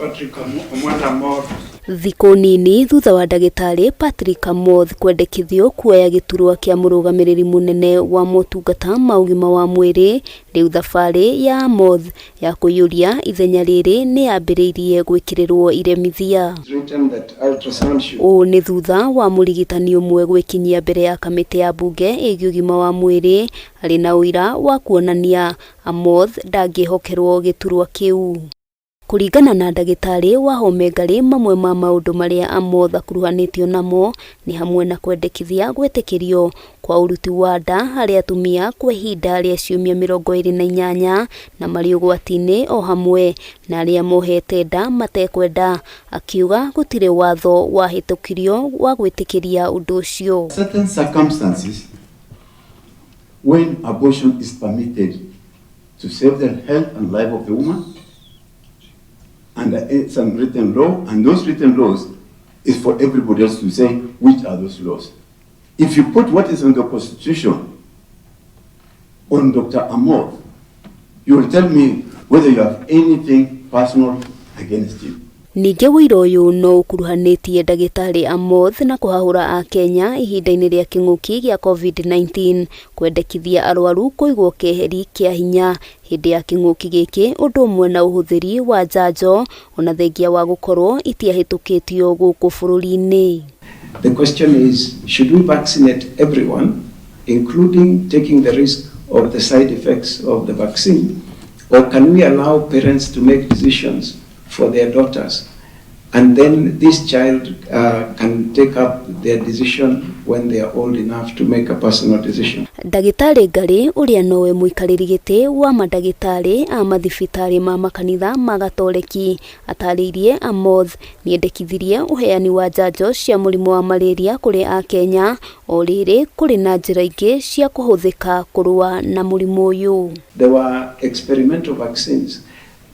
Patrick Omwanza Amoth. Thikũ nini thutha wa ndagĩtarĩ Patrick Amoth kwendekithio kuoya gĩturwa kĩa mũrũgamĩrĩri mũnene wa motungata ma ũgima wa mwĩrĩ, rĩu thabarĩ ya Amoth ya kũiyũria ithenya rĩrĩ nĩ yambĩrĩirie gwĩkĩrĩrwo iremithia. Ũũ nĩ thutha wa mũrigitani ũmwe gwĩkinyia mbere ya kamĩtĩ ya mbunge ĩgiĩ ũgima wa mwĩrĩ arĩ na ũira wa kuonania Amoth ndangĩhokerwo gĩturwa kĩu. Kũringana na ndagĩtarĩ Wahome Ngarĩ, mamwe ma maũndũ marĩa Amoth akuruhanĩtio namo nĩ hamwe na kwendekithia gwĩtĩkĩrio kwa ũruti wa nda harĩ atumia kwa ihinda rĩa ciumia 28 na marĩ ũgwati-inĩ o hamwe na arĩa mohete nda matekwenda, akiuga gũtirĩ watho wahĩtũkirio wa gwĩtĩkĩria ũndũ ũcio. Certain circumstances when abortion is permitted to save the health and life of the woman under some written law, and those written laws is for everybody else to say which are those laws. If you put what is in the constitution on Dr. Amoth, you will tell me whether you have anything personal against him. Ningĩ ũira ũyũ no ũkuruhanĩtie ndagĩtarĩ Amoth na kũhahũra Akenya ihinda-inĩ rĩa kĩng'ũki gĩa COVID-19, kwendekithia arwaru kũigwo keheri kĩa hinya hĩndĩ ya kĩng'ũki gĩkĩ ũndũ ũmwe na ũhũthĩri wa njanjo ona thengia wa gũkorwo itiahĩtũkĩtio gũkũ bũrũri-inĩ. The question is, should we vaccinate everyone, including taking the risk of the side effects of the vaccine, or can we allow parents to make decisions for their daughters, and then this child can take up their decision when they are old enough to make a personal decision? Ndagĩtarĩ Ngarĩ ũrĩa nowe mũikarĩri gĩtĩ wa mandagĩtarĩ a mathibitarĩ ma makanitha ma Gatoreki atarĩirie Amoth nĩendekithirie ũheani wa njanjo cia mũrimũ wa malaria kũrĩ Akenya o rĩrĩ kũrĩ na njĩra ingĩ cia kũhũthĩka kũrũa na mũrimũ ũyũ. There were experimental vaccines,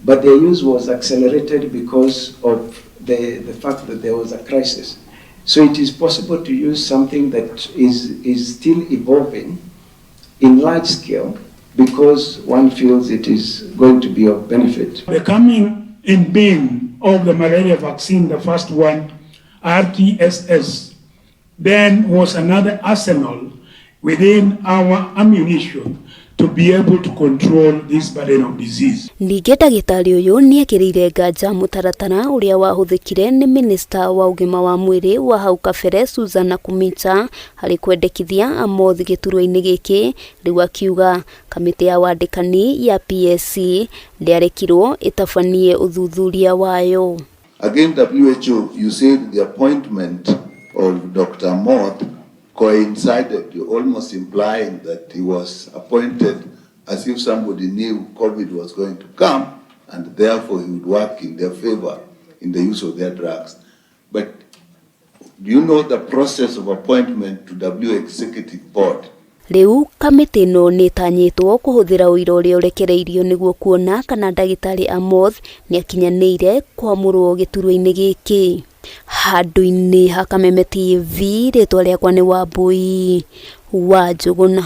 but their use was accelerated because of the fact that there was a crisis. So it is possible to use something that is still evolving in large scale because one feels it is going to be of benefit. The coming in being of the malaria vaccine, the first one, RTSS, then was another arsenal within our ammunition to be able to control this burden of disease. Ningĩ ndagĩtarĩ ũyũ nĩekĩrĩire nganja mũtaratara ũrĩa wahũthĩkire nĩ minista wa ũgima wa mwĩrĩ wa hau kabere Susan Nakhumicha harĩ kwendekithia Amoth gĩturwa-inĩ gĩkĩ, rĩu akiuga kamĩtĩ ya wandĩkani ya PSC ndĩarekirwo ĩtabanie ũthuthuria wayo. Again, WHO, you said the appointment of Dr. Amoth coincided, almost implying that he was appointed as if somebody knew COVID was going to come and therefore he would work in their favor in the use of their drugs. But do you know the process of appointment to W Executive Board? Rĩu kamĩtĩ ĩno nĩ ĩtanyĩtwo kũhũthĩra ũira ũrĩa ũrekereirio nĩguo kuona kana ndagĩtarĩ Amoth nĩakinyanĩire kwamũrwo gĩturwa-inĩ gĩkĩ. Handũ-inĩ ha Kameme TV, rĩtwa rĩakwa nĩ Wambui wa Njũgũna.